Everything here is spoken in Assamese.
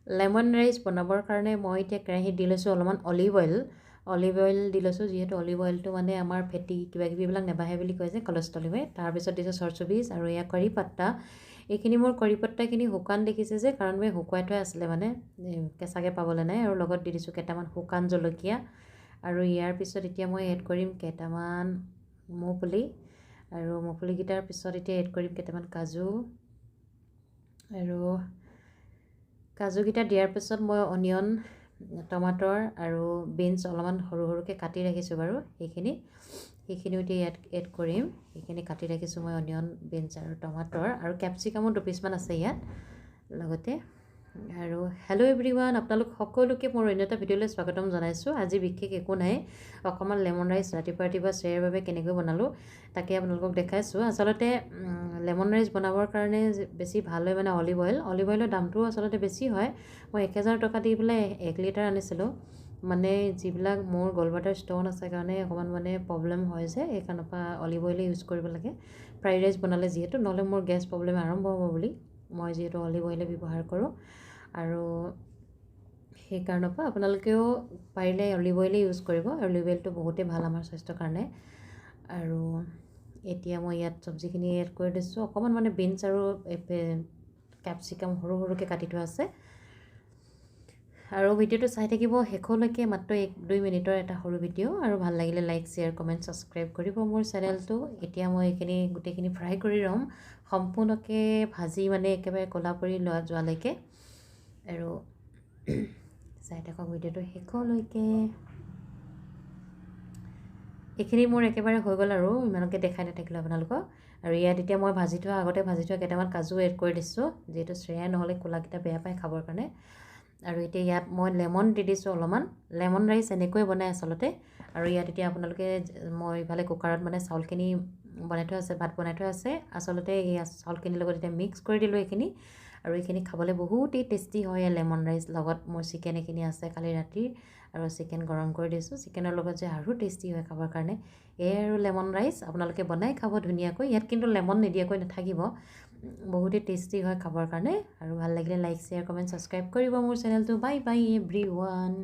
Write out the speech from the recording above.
লেমন ৰাইচ বনাবৰ কাৰণে মই এতিয়া কেৰাহীত দি লৈছোঁ অলপমান অলিভ অইল। অলিভ অইল দি লৈছোঁ, যিহেতু অলিভ অইলটো মানে আমাৰ ফেটি কিবা কিবিবিলাক নাবাঢ়ে বুলি কয় যে কলেষ্ট্ৰল হয়। তাৰপিছত দিছোঁ চৰচুবীজ আৰু এয়া কাৰী পাত্তা। এইখিনি মোৰ কাৰী পাত্তাখিনি শুকান দেখিছে যে, কাৰণ মই শুকুৱাই থোৱা আছিলে, মানে কেঁচাকৈ পাবলৈ নাই। আৰু লগত দি দিছোঁ কেইটামান শুকান জলকীয়া। আৰু ইয়াৰ পিছত এতিয়া মই এড কৰিম কেইটামান মৌপুলি, আৰু মৌপুলিকেইটাৰ পিছত এতিয়া এড কৰিম কেইটামান কাজু। আৰু কাজুকেইটা দিয়াৰ পিছত মই অনিয়ন, টমাটৰ আৰু বিনছ অলপমান সৰু সৰুকৈ কাটি ৰাখিছোঁ বাৰু, সেইখিনিও এতিয়া ইয়াত এড কৰিম। সেইখিনি কাটি ৰাখিছোঁ মই, অনিয়ন, বিনছ আৰু টমাটৰ, আৰু কেপচিকামো দুপিচমান আছে ইয়াত লগতে। আৰু হেল্ল' এভৰিৱান, আপোনালোক সকলোকে মোৰ অন্য এটা ভিডিঅ'লৈ স্বাগতম জনাইছোঁ। আজি বিশেষ একো নাই, অকণমান লেমন ৰাইচ ৰাতিপুৱা ৰাতিপুৱা শ্ৰেয়ৰ বাবে কেনেকৈ বনালোঁ তাকে আপোনালোকক দেখাইছোঁ। আচলতে লেমন ৰাইচ বনাবৰ কাৰণে বেছি ভাল হয় মানে অলিভ অইল। অলিভ অইলৰ দামটোও আচলতে বেছি হয়। মই 1000 টকা দি পেলাই 1 লিটাৰ আনিছিলোঁ। মানে যিবিলাক মোৰ গ'লবাটাৰ ষ্ট'ন আছে কাৰণে অকণমান মানে প্ৰব্লেম হয় যে, সেইকাৰণৰ পৰা অলিভ অইলেই ইউজ কৰিব লাগে ফ্ৰাইড ৰাইচ বনালে যিহেতু, নহ'লে মোৰ গেছ প্ৰব্লেম আৰম্ভ হ'ব বুলি মই যিহেতু অলিভ অইলে ব্যৱহাৰ কৰোঁ। আৰু সেইকাৰণৰ পৰা আপোনালোকেও পাৰিলে অলিভ অইলেই ইউজ কৰিব। অলিভ অইলটো বহুতেই ভাল আমাৰ স্বাস্থ্যৰ কাৰণে। আৰু এতিয়া মই ইয়াত চব্জিখিনি এড কৰি দিছোঁ। অকণমান মানে বিনছ আৰু কেপচিকাম সৰু সৰুকৈ কাটি থোৱা আছে। আৰু ভিডিঅ'টো চাই থাকিব শেষলৈকে, মাত্ৰ 1-2 মিনিটৰ এটা সৰু ভিডিঅ'। আৰু ভাল লাগিলে লাইক, শ্বেয়াৰ, কমেণ্ট, ছাবস্ক্ৰাইব কৰিব মোৰ চেনেলটো। এতিয়া মই এইখিনি গোটেইখিনি ফ্ৰাই কৰি ল'ম সম্পূৰ্ণকৈ ভাজি, মানে একেবাৰে ক'লা পৰি লোৱা যোৱালৈকে। আৰু চাই থাকক ভিডিঅ'টো শেষলৈকে। এইখিনি মোৰ একেবাৰে হৈ গ'ল আৰু ইমানকৈ দেখাই নাথাকিলোঁ আপোনালোকক। আৰু ইয়াত এতিয়া মই ভাজি থোৱা, আগতে ভাজি থোৱা কেইটামান কাজু এড কৰি দিছোঁ, যিহেতু শ্ৰেয়াই নহ'লে ক'লাকেইটা বেয়া পায় খাবৰ কাৰণে। আৰু এতিয়া ইয়াত মই লেমন দি দিছোঁ অলপমান। লেমন ৰাইচ এনেকৈয়ে বনায় আচলতে। আৰু ইয়াত এতিয়া আপোনালোকে, মই ইফালে কুকাৰত মানে চাউলখিনি বনাই থোৱা আছে, ভাত বনাই থোৱা আছে। আচলতে এই চাউলখিনিৰ লগত এতিয়া মিক্স কৰি দিলোঁ এইখিনি। আৰু এইখিনি খাবলৈ বহুতেই টেষ্টি হয় লেমন ৰাইচ। লগত মোৰ চিকেন এইখিনি আছে কালি ৰাতিৰ, আৰু চিকেন গৰম কৰি দিছোঁ। চিকেনৰ লগত যে আৰু টেষ্টি হয় খাবৰ কাৰণে। এয়াই আৰু লেমন ৰাইচ, আপোনালোকে বনাই খাব ধুনীয়াকৈ। ইয়াত কিন্তু লেমন নিদিয়াকৈ নাথাকিব, বহুতেই টেষ্টি হয় খাবৰ কাৰণে। আৰু ভাল লাগিলে লাইক, শ্বেয়াৰ, কমেণ্ট, ছাবস্ক্ৰাইব কৰিব মোৰ চেনেলটো। Bye bye everyone.